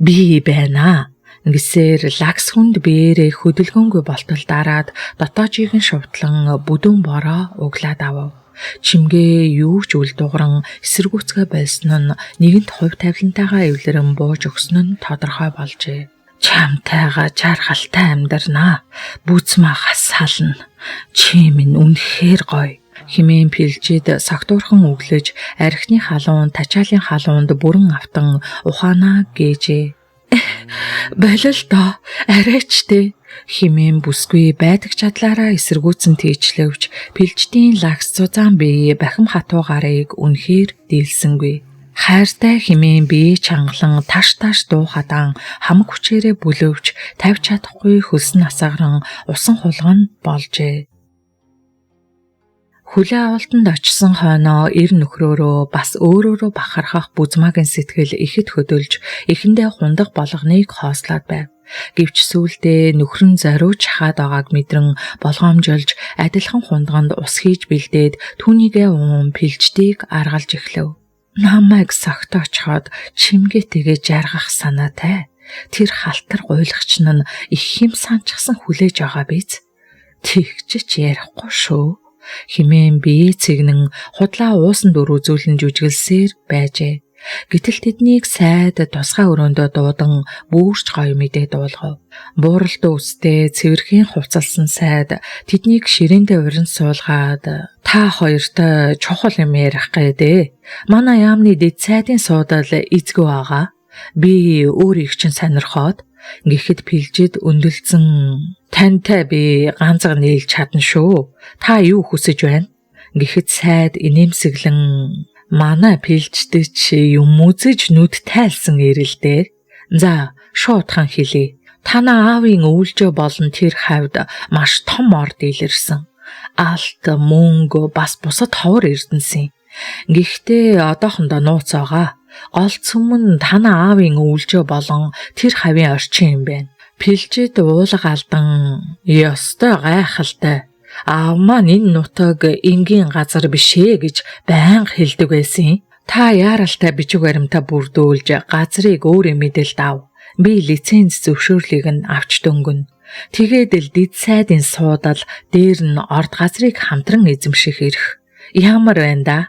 би байна Ингэсээр лагс хүнд биеэрээ хөдөлгөөнгүй болтол дараад дотоожийг нь шувтлан бүдүүн бороо углаад авав. Чимгээ юу ч үл дугран эсэргүүцгээ байсан нь нэгэнт хувь тавилантайгаа эвлэрэн бууж өгсөн нь тодорхой болжээ. Чамтайгаа жаргалтай амьдарнаа. Бүзмаа хасаална. Чи минь үнэхээр гоё. Химээн пилжид согтуурхан өглөж архины халуун тачаалын халуунд бүрэн автан ухаанаа гээжээ. Болил доо, арайч тэ химээн бүсгүй байдаг чадлаараа эсэргүүцэн тийчлэвч пилждийн лагс зузаан бие бахим хатуу гарыг үнэхээр дийлсэнгүй. Хайртай химээн бие чангалан таш таш дуу хадаан хамаг хүчээрээ бүлөвч тавьж чадахгүй хөлсөн асаагран усан хулган болжээ. Хүлээ авалтанд очисон хойноо эр нөхрөөрөө бас өөрөөрөө бахархах Бүзмаагийн сэтгэл ихэд хөдөлж эхэндээ хундаг болгоныг хоослоод байв. Гэвч сүүлдээ нөхөр нь зориуд шахаад байгааг мэдрэн болгоомжилж адилхан хундганд ус хийж бэлдээд түүнийгээ уун пилждийг аргалж эхлэв. Намайг согтоочход чимгээтэйгээ жаргах санаатай. Тэр халтар гуйлагч нь их хэм санчсан хүлээж байгаа биз? Тэгчч ярихгүй шүү химээн бие цэгнэн худлаа уусан дүр үзүүлэн жүжиглсээр байжээ. Гэтэл тэднийг сайд тусгай өрөөндөө дуудан бүрч гоё мэдээ дуулгав. Бууралд үстэй цэвэрхэн хувцалсан сайд тэднийг ширээндээ урин суулгаад та хоёртой чухал юм ярих гээд. Манай яамны дэд сайдын суудал эзгүй байгаа. Би өөрийг чинь сонирхоод гэхэд пилжид өндөлцөн тантай би ганцхан нийлж чадна шүү. Та юу хүсэж байна? Гэхэд сайд инээмсэглэн манай пилждэг чи юм үзэж нүд тайлсан ирэлдээ. За шуудхан хэлье. Танаа аавын өвлжөө болон тэр хавьд маш том орд илэрсэн. Алт, мөнгө бас бусад ховор эрдэнэсэн. Гэхдээ одоохондоо нууц байгаа. Гол цөм нь танаа аавын өвлжөө болон тэр хавийн орчин юм байна. Пилжид уулга алдан ёстой гайхалтай. Аав маань энэ нутаг энгийн газар биш ээ гэж байнга хэлдэг байсан. Та яаралтай бичиг баримтаа бүрдүүлж газрыг өөрийн мэдэлд ав. Би лиценз зөвшөөрлийг нь авч дөнгөнө. Тэгээд л дид сайдын суудал дээр нь орд газрыг хамтран эзэмших эрх. Ямар байна да?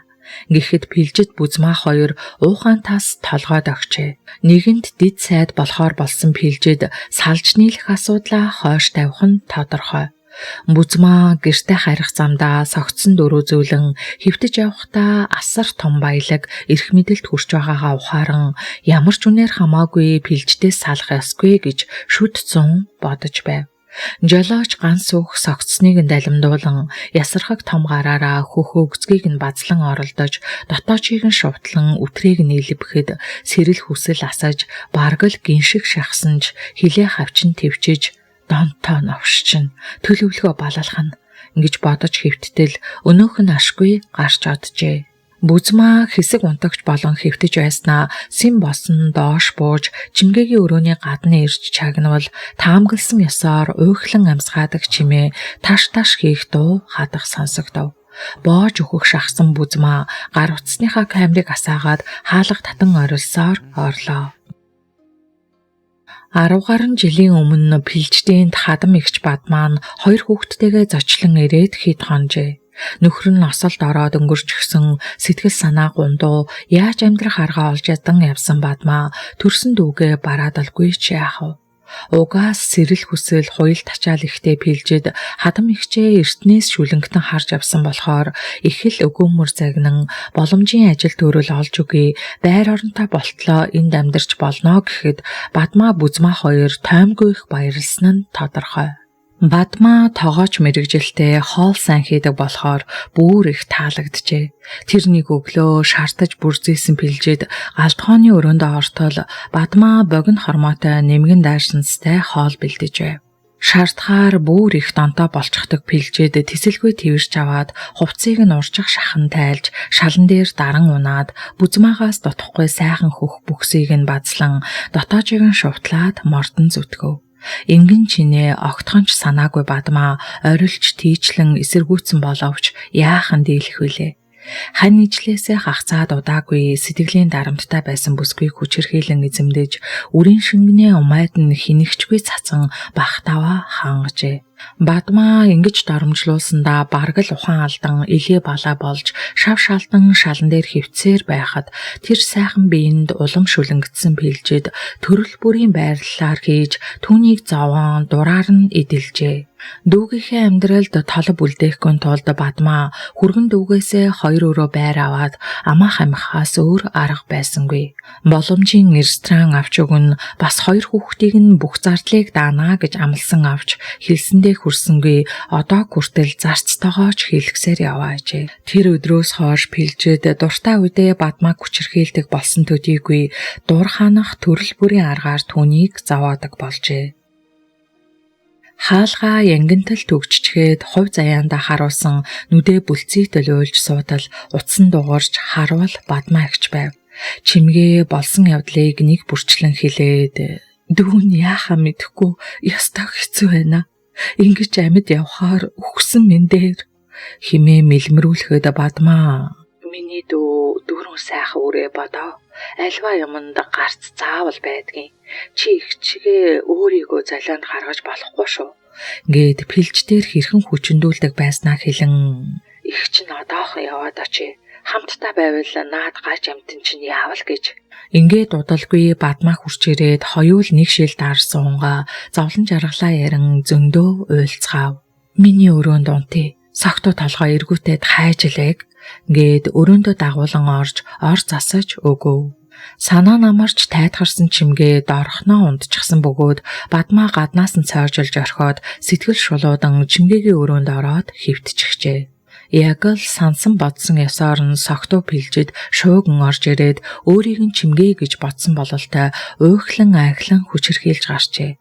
Гэхэд пилжид Бүзмаа хоёр уухаан тас толгойд огчээ. Нэгэнт дид сайд болохоор болсон пилжид салж нийлэх асуудлаа хойш тавих нь тодорхой. Бүзмаа гэрте харих замдаа согтсон дөрөв зөөлөн хэвтэж явахдаа асар том баялаг эрх мэдэлд хүрч байгаагаа ухааран ямар ч үнээр хамаагүй пилждээс салах ёсгүй гэж шүд зун бодож байв. Жолооч ганц өөх согтсныг нь далимдуулан ясархаг том гараараа хөхөөгцгийг нь базлан оролдож дотоочийг нь шувтлан үтрээг нь илбэхэд сэрэл хүсэл асаж бараг л гиншиг шахсан ч хилээ хавчин твчиж донтоо новшчин төлөвлөгөө балалах нь ингэж бодож хэвттэл өнөөх нь ашгүй гарч оджээ. Бүзмаа хэсэг унтагч болон хэвтэж байснаа сэм босон доош бууж чимгээгийн өрөөний гадна ирж чагнавал таамагласан ёсоор уйхлан амьсгаадаг чимээ таш таш хийх дуу хадах сонсогдов. Боож өөхөх шахсан Бүзмаа гар утасныхаа камерыг асаагаад хаалга татан орилсоор орлоо. 10 гаруй жилийн өмнө Пилждээнд хадам эгч Бадмаа нь хоёр хүүхэдтэйгээ зочлон ирээд хэд хонжээ. Нөхөр нь осолд ороод өнгөрчихсөн сэтгэл санаа гундуу яаж амьдрах аргаа олж ядан явсан Бадмаа төрсөн дүүгээ бараадалгүй ч яах вэ? Угаас сэрэл хүсэл хуйл тачаал ихтэй пилжид хадам ихчээ эртнээс шүлэнгэтэн харж авсан болохоор их л өгөөмөр загнан боломжийн ажил төрөл олж өгье, байр оронтой болтлоо энд амьдарч болно гэхэд Бадмаа Бүзмаа хоёр тоймгүй их баярлсан нь тодорхой. Бадмаа тогооч мэрэгжилтэй хоол сайн хийдэг болохоор бүр их таалагджээ. Тэрнийг өглөө шартаж бүрзээсэн пилжид галдхооны өрөөндөө ортол Бадмаа богино хормоотой нэмгэн даашинзтай хоол бэлдэж байв. Шаардахаар бүр их донтоо болчихдог пилжид тэсэлгүй тэрч аваад хувцсыг нь уржих шахан тайлж шалан дээр даран унаад Бүзмаагаас дутахгүй сайхан хөх бүхсийг нь базлан дотоожийг нь шувтлаад мордон зүтгэв. Ингэн чинээ огтхонч санаагүй Бадмаа орилж тийчлэн эсэргүүцсэн боловч яахан дийлэх вүлээ. Хань ижлээсээ хагцаад удаагүй сэтгэлийн дарамттай байсан бүсгүйг хүчирхийлэн эзэмдэж үрийн шингэнээ умайд нь хинэгчгүй цацан бахтаваа хангажээ. Бадмаа ингэж доромжлуулсандаа бараг л ухаан алдан илээ балаа болж шав шалдан шалан дээр хөвцээр байхад тэр сайхан биеинд улам шүлэнгдсэн пилжид төрөл бүрийн байрлалаар хийж түүнийг зовоон дураар нь эдэлжээ. Дүүгийнхээ амьдралд толб үлдээхгүй тулд Бадмаа хүргэн дүүгээсээ 2 өрөө байр аваад амаах амихаас өөр арга байсангүй. Боломжийн ресторан авч өгнө, бас 2 хүүхдийг нь бүх зардлыг даана гэж амласан авч хэлсэндээ хүрсэнгүй, одоо хүртэл зарцтойгоо ч хэлэхсээр яваажээ. Тэр өдрөөс хойш Пилжид дуртай үедээ Бадмаа хүчирхийлдэг болсон төдийгүй дур ханах төрөл бүрийн аргаар түүнийг зовоодог болжээ. Хаалгаа янгинтал төгжчгээд хувь заяанда харуулсан нүдэ бүлцгийг уйлж суутал утсан дуурч харуул Бадмаа эгч байв. Чимгээ болсон явдлыг нэг бүрчлэн хэлээд дүүн яахаа мэдэхгүй ёстой хэцүү байна. Ингэж амьд явхаар үхсэн минь дээр химээ мэлмрүүлэхэд Бадмаа миний дүү дөрөв сайхан үрээ бодоо. Альва юмд гарц заавал байдгийн. Чи их чигээ өөрийгөө золионд гаргаж болохгүй шүү. Ингээд пилж дээр хэрхэн хүчндүүлдэг байснаа хэлэн их чинь одоохон яваад очие. Хамтдаа байвал наад гаж амтэн чинь яавал гэж. Ингээд удалгүй Бадмаа хурч ирээд хоёул нэг шил дарсуунга зовлон жаргалаа ярин зөндөө уйлцгаав. Миний өрөөнд унтъя. Согтуу толгой эргүүтээд хайж илээг. Ингээд өрөөндөө дагуулan орж ор засаж өгөв. Санаа намарч тайтгарсан чимгээ дорхноо унтчихсан бөгөөд Бадмаа гаднаас нь цоожлж орхиод сэтгэл шулуудан чимгээгийн өрөөнд ороод хэвтчихжээ. Яг л сансан бодсон ёсоор нь согтуу пилжид шууган орж ирээд өөрийг нь чимгээ гэж бодсон бололтой уйхлан айхлан хүчирхийлж гарчээ.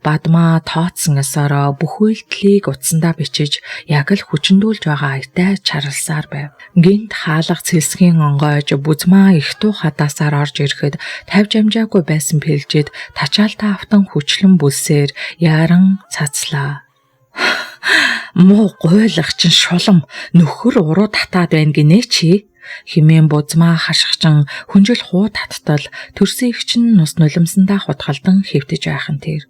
Бадмаа тооцсон ёсоороо бүх үйлдэлийг утсандаа бичиж яг л хүчндүүлж байгаа аятай чарласаар байв. Гинт хаалга цэлсгийн онгойж бүзмаа их туу хадаасаар орж ирэхэд тавьж амжаагүй байсан пилжид тачаалтаа автан хүчлэн бүлсээр яран цацлаа. Муу гуйлах чин шулам нөхөр уруу татаад байна гинэ чи химэн бузмаа хашгичин хүнжил хуу таттал төрсөн их чин нус нулимсандаа хутгалдан хэвтэж байх нь тэр.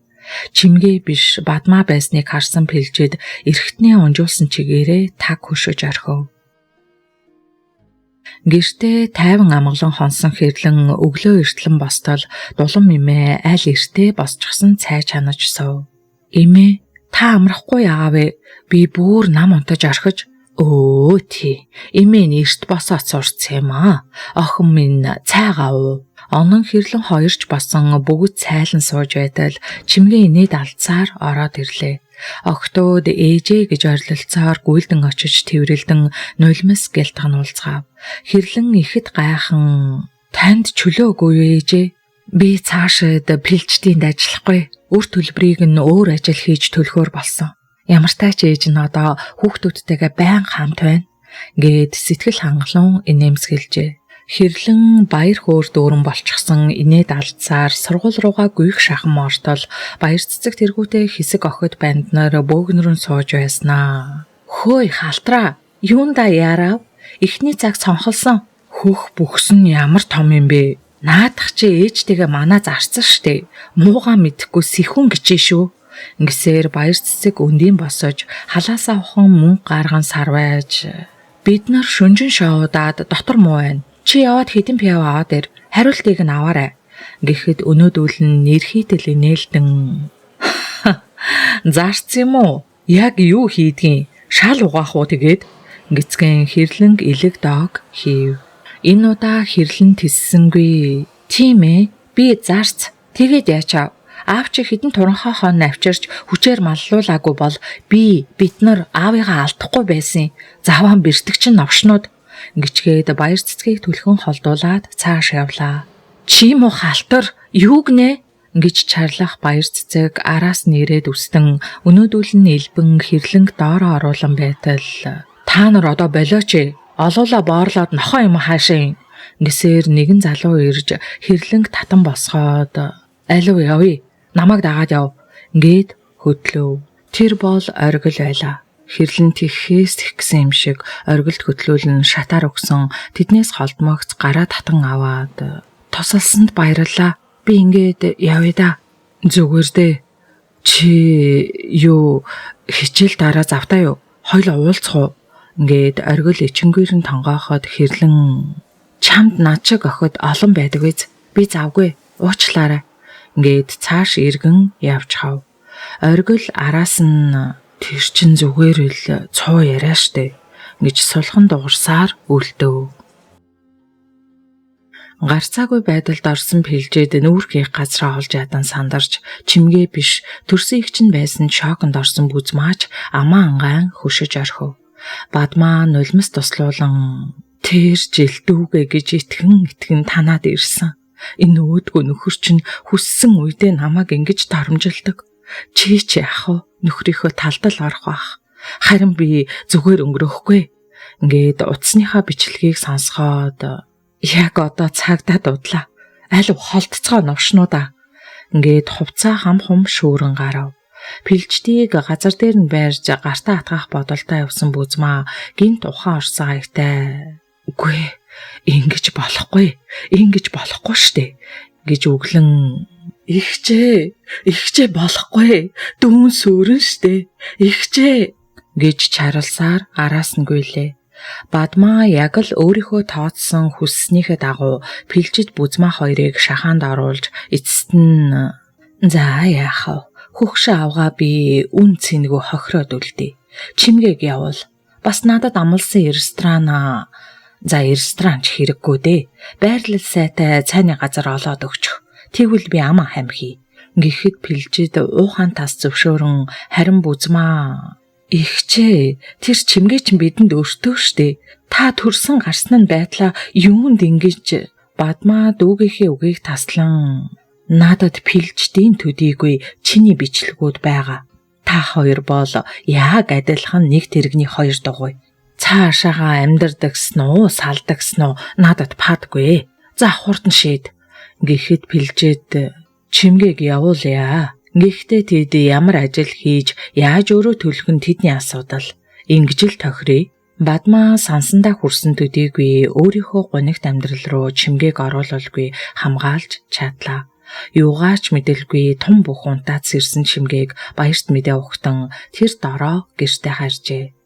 Чимгээ биш Бадмаа байсныг харсан пилжид эргэтнээ унжуулсан чигээрээ таг хөшөж орхив. Гэртээ тайван амгалан хонсон хэрлэн өглөө эртлэн бостол дулан эмээ аль эртээ босчихсон цай чанаж сув. Эмээ та амрахгүй яагаа вэ? Би бүр нам унтаж орхиж өө тий. Эмээ нь эрт босоод сурцсан юм аа. Охин минь цайгаа уу. Онон хэрлэн хоёрч босон бүгд цайлан сууж байтал чимгээ инээд алдсаар ороод ирлээ. Октод ээжээ гэж оролцоор гүйлдэн очиж тэрвэрлдэн нулимс гэлтган уулзгаав. Хэрлэн ихэд гайхан танд чөлөө үгүй юу ээжээ? Би цаашид пилчдийнд ажиллахгүй. Үр төлбөрийг нь өөр ажил хийж төлөхөөр болсон. Ямар тач ээж нь одоо хүүхдүүдтэйгээ байн хамт байна гээд сэтгэл хангалуун инээмсэглэжээ. Хэрлэн баяр хөөр дүүрэн болчихсон инээд алдсаар сургууль руугаа гүйх шахан мортол баяр цэцэг тэргүүтээ хэсэг охид банднаар бөөгнөрөн сууж байснаа. Хөөй халтраа, юунда яарав? Эхний цаг цонхолсон. Хөх бүхсэн ямар том юм бэ? Наадах чи ээжтэйгээ манаа зарцсан штэ. Муугаа мэдэхгүй сэхүн гिचээ шүү. Ингэсээр баяр цэцэг өндийн босож халаасаа ухан мөнгө гарган сарвайж бид нар шүнжин шоудаад дотор муу байна. Чи яваад хэдэн пиав аваад ир. Хариултыг нь аваарай. Гэхэд өнөөдүүл нь нэрхийтэл инээлдэн зарц юм уу? Яг юу хийдгийг? Шал угаах уу тэгээд? Гисгэн хэрлэнг элэг дог хийв. Энэ удаа хэрлэн тэссэнгүй. Тийм ээ. Би зарц. Тэгээд яачаа. Аав чи хэдэн туранхай хон авчирч хүчээр маллуулаагүй бол би бид нар аавыгаа алдахгүй байсан. Заваан бэртэг чин новшнууд гिचгээд баяр цэцгийг түлхэн холдуулаад цааш явлаа. Чи муу халтар юу гинэ гэж чарлах баяр цэцэг араас нь ирээд үстэн өнөөдүүл нь элбэн хэрлэнг доороо оруулан байтал та нар одоо болооч олуула боорлоод нохоо юм хаашаа гисээр нэгэн залуу ирж хэрлэнг татан босгоод алив явъя намайг дагаад яв гээд хөдлөв. Тэр бол оргил байлаа. Хэрлэн тэгхээс тэгсэн юм шиг оргилд хөтлөөлн шатаар өгсөн тэднээс холдмогц гараа татан аваад тусалсанд баярлалаа. Би ингээд явъя да. Зүгээр дээ. Чи юу хичээл дараа завтаа юу? Хоёул уулзах уу? Ингээд оргил ичингүйр нь тонгооход хэрлэн чамд над шиг охид олон байдаг биз? Би завгүй. Уучлаарай. Ингээд цааш эргэн явж хав. Оргил араас нь Тэр чин зүгээр л цуу яриа штэ гэж сулхан дуурсаар үлдэв. Гарцаагүй байдалд орсон Пилжид нүүрхийг газраа олж ядан сандарч чимгээ биш төрсөн их чинь байсан шоконд орсон Бүзмаач амаа ангаан хөшөж орхив. Бадмаа нулимс туслуулан тэр жил дүүгээ гэж итгэн танаад ирсэн. Энэ өөдгөө нөхөр чинь хүссэн үедээ намайг ингэж доромжилдог. Чи ч яах вэ? Нөхрийнхөө талд л орох бах. Харин би зүгээр өнгөрөхгүй. Ингээд утасныхаа бичлэгийг сонсоход яг одоо цагдаа дуудлаа. Аль холдцоо новшнуудаа. Ингээд хувцаа хам хум шүүрэн гарав. Пилждийг газар дээр нь байрж гартаа атгах бодолтой явсан Бүзмаа гинт ухаан орсон аягтай. Үгүй ингэж болохгүй. Ингэж болохгүй штэ гэж өглөн ихчээ болохгүй. Дүүн сүрэн штэ. Ихчээ гэж чарлсаар араас нь гүйлээ. Бадмаа яг л өөрийнхөө тооцсон хүсснийхээ дагуу Пилжид Бүзмаа хоёрыг шахаанд оруулж эцэст нь за яах вэ? Хөгшин авгаа би үн цэнгүй хохироод үлдээ. Чимгээг явуул. Бас надад амлсан ресторан за ресторан ч хэрэггүй дээ. Байрлал сайтай цайны газар олоод өгчих. Тэгвэл би амаа хамхий. Гэхэд Пилжид уухаан тас зөвшөөрөн харин Бүзмаа ихчээ тэр чимгээ чинь бидэнд өртөө штэ. Та төрсөн гарсан нь байдлаа юунд ингэж Бадмаа дүүгийнхээ үгийг таслан надад Пилждийн төдийгүй чиний бичлэгүүд байгаа. Та хоёр бол яг адилхан нэг тэрэгний хоёр дугуй. Цаашаагаа амьдардагсан уу, салдагсан уу надад падгүй. За хурдан шийд. Гэхэд Пилжид чимгээг явуулъя. Гэхдээ тэд ямар ажил хийж яаж өөрөө төлөх нь тэдний асуудал. Ингэж л тохиръё. Бадмаа сансандаа хүрсэн төдийгүй өөрийнхөө гунигт амьдрал руу чимгээг оруулалгүй хамгаалж чадлаа. Юугаач мэдэлгүй том бүх унтаад сэрсэн чимгээг баярт мэдээ ухтан тэр дороо гэрте харжээ.